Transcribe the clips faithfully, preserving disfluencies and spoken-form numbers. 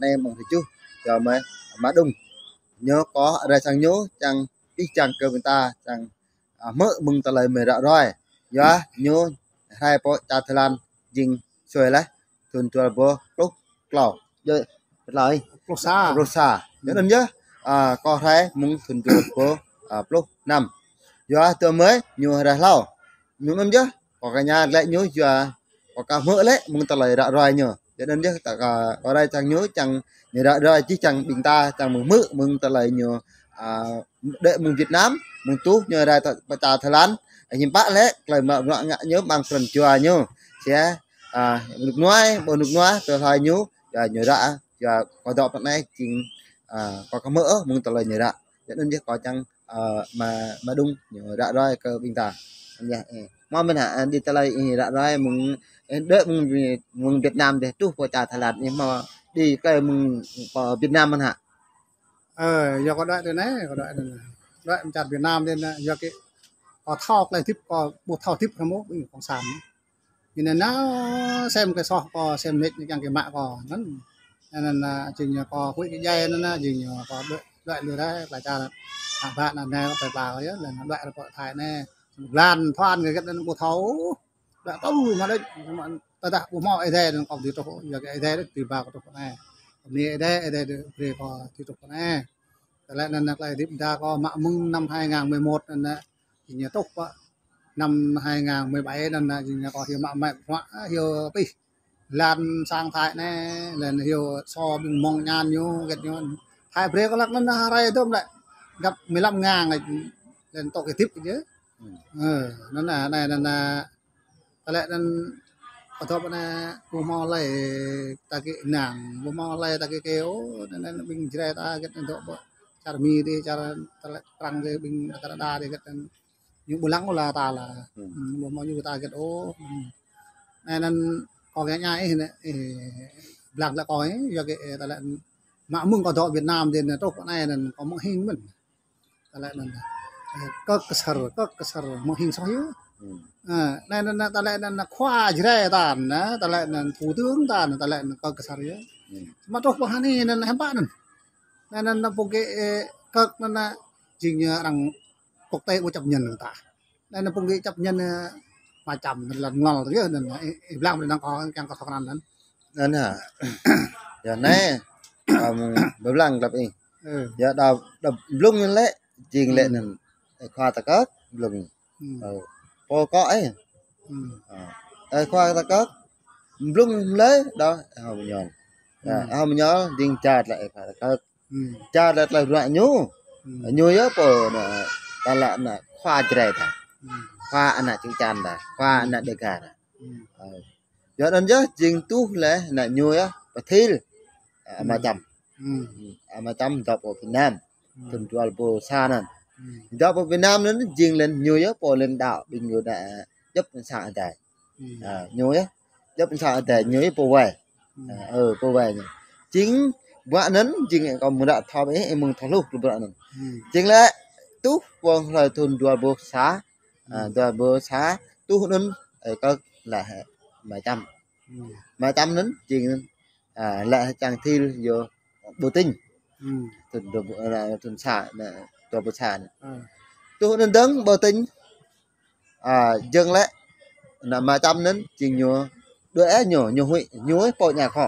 Anai mơ̆ng tơjuh, yua mơ̆ Ama Đung. Ñu kơ rai sang ñu, čang pih čang kơ ƀing ta, čang, a, hmư̆ mơ̆ng tơlơi mơ̆ ră ruai. Yua ñu rai pơ čar Thái Lan jing sui laih thun dua rơbâo pluh klâo. Yua, pluh sa. Pluh sa. Yua anŭn yơh, a, kơ rai mơ̆ng thun dua rơbâo, a, pluh năm. Yua tơ mơi ñu rai hlâo. Ñu anŭn yơh, kơ kơ ñu lĕ ñu yua kơ kơ hmư̆ lĕ mơ̆ng tơlơi ră ruai ñu. Yua anŭn yơh ta kơ, kơ rai čang ñu, čang ñu ră ruai čih čang ƀing ta, čang mơ̆ng hmư̆ mơ̆ng tơlơi ñu, a, đĕ mơ̆ng Việt Nam, mơ̆ng tuh ñu rai ta, pơ čar Thái Lan, hiư̆m pă lĕ, tơlơi mă bruă ngă ñu ƀăng pran jua ñu. Sia, a, rơnŭk rơnua, ƀơi rơnŭk rơnua, tơlơi ñu, yua ñu ră, yua kơ dŏ pơ anai, jing, a, kơ kơ hmư̆ ôh mơ̆ng tơlơi ñu ră. Yua anŭn yơh kơ čang a, Ama, Ama Đung, ñu ră ruai kơ ƀing ta. Yơh, ơ. Hmâo mơ̆n hă, a, đĭ tơlơi, ơ, ră ruai mơ̆ng, ơ, đĕ mơ̆ng, mơ̆ng Việt Nam dih truh pơ čar Thái Lan, ơ, hmâo đĭ tơlơi mơ̆ng pơ Việt Nam mơ̆n hă? Ơ, yua kơ đuaĭ tui anai, kơ đuaĭ tui anai. Đuaĭ mơ̆ng čar Việt Nam dih anai, yua kơ kơ thâo tơlơi hơdip, kơ ƀu thâo hơdip hrŏm ôh, ƀing cộng sản. Ñu anŭn nao sem kơ soh kơ, sem nik ñu kiăng kơ mă kơ. Anŭn, anŭn, a, jing ñu kơ huĭ kơ djai anŭn, a, jing ñu kơ đuaĭ, đuaĭ lui rai, tơlơi čar. Hă ƀă anŭn anai kơ pơpla kơ yơh, lĕ đuaĭ rai pơ Thái anai. Blan thoan kơ hơget anŭn ƀu thâo. Đuaĭ tơl mă đôč, mă tơdah ƀu hmâo Ơi Adai anŭn kơ ƀu truh, yua kơ Ơi Adai đôč tơbiă kơ truh anai. Kơ anai Ơi Adai, Ơi Adai brơi kơ ƀu truh anai. Tơlơi anŭn anai tơlơi hơdip ta kơ mă mơ̆ng năm hai ngàn mười một anŭn, jing ñu truh pơ năm hai ngàn mười bảy anŭn, jing ñu kơ hyu mă mă bruă, hyu pih. Lan sang Thái anai, lĕ hyu so ƀing mơ̆ng ñan ñu, hơget ñu. Thái brơi kơ lăk anŭn rai tơm lĕ. Găp mười lăm ngàn lĕ, lĕ tŏk hơdip kơ yơh. Ơ, anŭn anai, anŭn anai, tơlơi anŭn, kơ dŏ pơ anai, ƀu hmâo tơlơi ta kơ năng, ƀu hmâo tơlơi ta kơ kơ, ơ, anŭn anai ƀing Jrai ta hơget anŭn dŏ pơ čar Mi dih, čar tơlơi Prăng dih, ƀing Canada dih hơget anŭn. Ñu ƀu lăng ôh la ta la. Ơ, ƀu hmâo ñu ta hơget ôh. Ơ. Anŭn anŭn kơ kơ ñu ih anai, ih, blang lĕ kơ ih, yua kơ, ơ, tơlơi anŭn mă mơ̆ng kơ dŏ Việt Nam dih anŭn truh pơ anai anŭn kơ mơ̆ng hing mơ̆n. Tơlơi anŭn. Ơ, kơ kơsăr, kơ kơsăr mơ̆ng hing soh yơh. Ơ, anŭn anŭn tơlơi anŭn khua Jrai ta anŭn, tơlơi anŭn thủ tướng ta anŭn, tơlơi anŭn kơ kơsăr yơh. Mă truh pơ hơni anŭn hiư̆m pă anŭn. Anŭn anŭn pô kơ, ơ, kơ anŭn jing arăng quốc tế ƀu chấp nhận ta. Anŭn anŭn pô kơ chấp nhận, ơ, Ama Čăm anŭn lăng ngol tơ yơh anŭn, ơ, ih blang anŭn kơ kiăng kơ thâo krăn anŭn. Anŭn hă. Yua anai, ơ, mơ̆ng ƀơi blang lăp ih. Ơ. Yua đa, đa blung anŭn lĕ, jing lĕ anŭn, ơ, khua ta kơ blung. Ơ. Pô kơ ih. Ơ. Ơ, khua ta kơ blung lĕ, đa, ơ, Ama Ñol. Yua, Ama Ñol, jing čar lĕ, ơ, khua ta kơ. Čar lĕ tơlơi bruă ñu. Ñu yơh pô anŭn, tơlơi anŭn khua Jrai ta. Khua ană čư̆ čan ta. Khua ană Đêga ta. Ơ. Yua anŭn yơh jing tuh lĕ anŭn ñu yơh pơthil, ơ, Ama Čăm. Ama Čăm dŏ pơ Việt Nam. Thun dua rơbâo sa anŭn. Dŏ pơ Việt Nam anŭn jing lĕ ñu yơh pô lĕ đaŏ ƀing ñu đa, ơ, djŏp sang Ơi Adai. Ơ, ñu yơh. Djŏp sang Ơi Adai ñu yơh pô wai. Ơ, ơ, pô wai ñu. Jing bruă anŭn, jing kơ mơ̆ng ră thâo ƀĕ, ơ, mơ̆ng thâo hluh kơ bruă anŭn. Jing lĕ tuh pơ hlơi thun dua rơbâo sa, ơ, dua rơbâo sa, tuh anŭn, ơ, kơ lĕ Ama Čăm. Ama Čăm anŭn, jing, ơ, lĕ čang thil yơh Bơ Tinh. Thun dua rơbâo, ơ, thun sa, anŭn, dua rơbâo sa anŭn. Tuh anŭn dơ̆ng Bơ Tinh, ơ, jing lĕ, anŭn Ama Čăm anŭn, jing ñu, đuaĭ ơ ñu, ñu huĭ, ñu ơ pô ñu khŏ.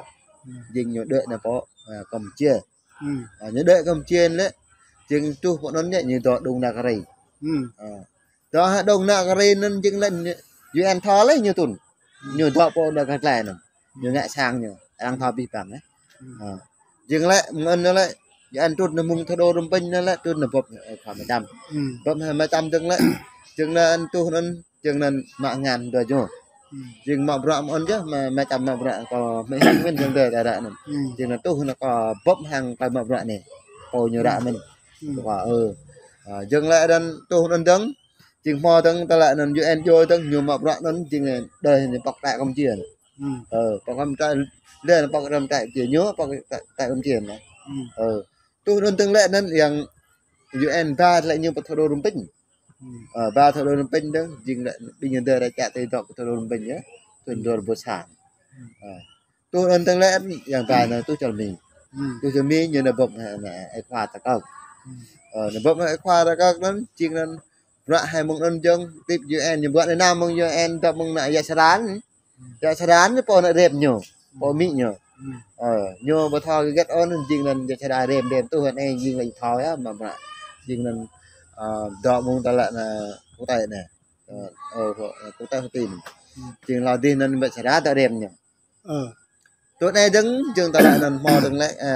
Jing ñu đuaĭ anŭn pơ, ơ, Campuchia. Ơ, ñu đuaĭ Campuchia lĕ, jing truh pơ anŭn ñu, ñu dŏ Đông Nagri. Ơ. Dŏ hă Đông Nagri anŭn jing lĕ ñu, U N thâo lĕ ñu tŭn. Ñu dŏ pơ Đông Nagri anŭn. Ñu ngă sang ñu, arăng thâo abih bang, ơ. Ơ. Jing lĕ, mơ̆ng anŭn lĕ, Yuan trŭn nao mơ̆ng thủ đô Phnom Penh anŭn lĕ, trŭn nao bưp, ơ, khua Ama Čăm. Bưp Ama Čăm jing lĕ, jing lĕ anŭn tuh anŭn, jing anŭn mă ngăn dua ñu. Jing mă bruă mơ̆n yơh, Ama, Ama Čăm mă bruă kơ mơhing mơ̆n jing dêh đa đa anŭn. Jing anŭn tuh anŭn kơ bưp hăng tơlơi mă bruă anai. Pô ñu ră mơ̆n. Kơ, ơ. Ơ, jing lĕ anŭn tuh anŭn dơ̆ng, jing hmâo dơ̆ng tơlơi anŭn U N djru dơ̆ng ñu mă bruă anŭn jing đơi ñu pŏk trại Campuchia. Ơ, pŏk trại, lĕ pŏk trại Campuchia ñu, pŏk trại, trại Campuchia anŭn. Ơ, tuh anŭn dơ̆ng lĕ anŭn yang U N ba lĕ ñu pơ thủ đô Phnom Penh. Ơ, ba thủ đô Phnom Penh dơ̆ng, jing lĕ ƀing ñu dêh ră čă tơl dŏ pơ thủ đô Phnom Penh yơh. Thun dua rơbâo sa. Ơ. Tuh anŭn dơ̆ng lĕ yang ba anŭn tuh čar Mi. Hmm. Tui tơ mi ñu nao bưp hăng ană ơi khua ta kơk. Hmm. Ơ, nao bưp hăng ơi khua ta kơk anŭn, jing anŭn bruă hai mơ̆ng anŭn jơ̆ng, tip U N ñu bruă anai nao mơ̆ng U N, dŏ mơ̆ng ană Yă Sara anŭn. Hmm. Yă Sara anŭn pô ană rem ñu, pô amĭ ñu. Hmm. Ơ, ñu ƀu thâo hơget ôh anŭn, jing anŭn Yă Sara rem, rem tuh anai jing lĕ thâo yơh, mă mă. Jing anŭn, ơ, dŏ mơ̆ng tơlơi ană quốc tế anai. Ơ, ơ, quốc tế Hoa Kỳ anai. Hmm. Jing hlâo dih anŭn Yă Sara dŏ rem ñu. Ơ. Tui anai dơ̆ng, jing tơlơi anŭn hmâo dơ̆ng lĕ, ơ,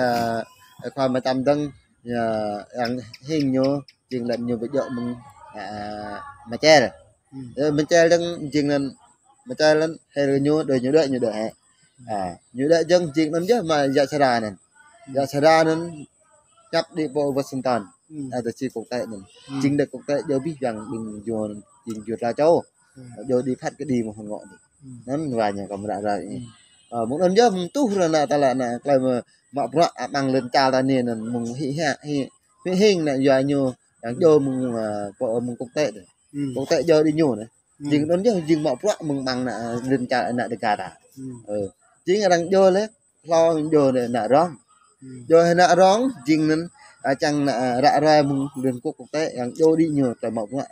ơi khua mơtam dơ̆ng, ơ, yang hing ñu, jing lĕ ñu ƀu djơ̆ mơ̆ng, ơ, Mơčel. Hmm. Ơ, Mơčel dơ̆ng, jing lĕ Mơčel lĕ, hơi ñu đuaĭ, ñu đuaĭ, ñu đuaĭ hĕ. Hmm. Ơ, ñu đuaĭ dơ̆ng, jing anŭn yơh mă Yă Sara anŭn. Hmm. Yă Sara anŭn, ñăp đĭ pơ Washington. Hmm. Ơ, tơ či quốc tế anŭn. Hmm. Jing đĕ quốc tế djơ̆ abih bang ƀing ñu, jing jua tla čô. Hmm. Djơ̆ đĭ phat kơđi mơ̆ng hơngŏ đĭ. Hmm. Anŭn wa ñu kơ mơră rai. Hmm. Ơ, mơ̆ng anŭn yơh mơ̆ng tuh ră ană tơlơi ană tơlơi mă, mă bruă amăng lŏn čar ta anai anŭn mơ̆ng hĭ hă, hĭ, hĭ hing ană yua ñu, yang djơ̆ mơ̆ng, ơ, pơ mơ̆ng quốc tế đĕ. Hmm. Quốc tế djơ̆ đĭ ñu anai. Hmm. Jing anŭn yơh, jing mă bruă mơ̆ng amăng ană, ơ, lŏn čar ană dêgar ta. Hmm. Ơ. Jing arăng djơ̆ lĕ, hlâo djơ̆ ană rŏng. Hmm. Djơ̆ ană rŏng, jing anŭn, ơ, čang ană, ơ, ră ruai mơ̆ng lŏn quốc, quốc tế, yang djơ̆ đĭ ñu tơlơi mă bruă.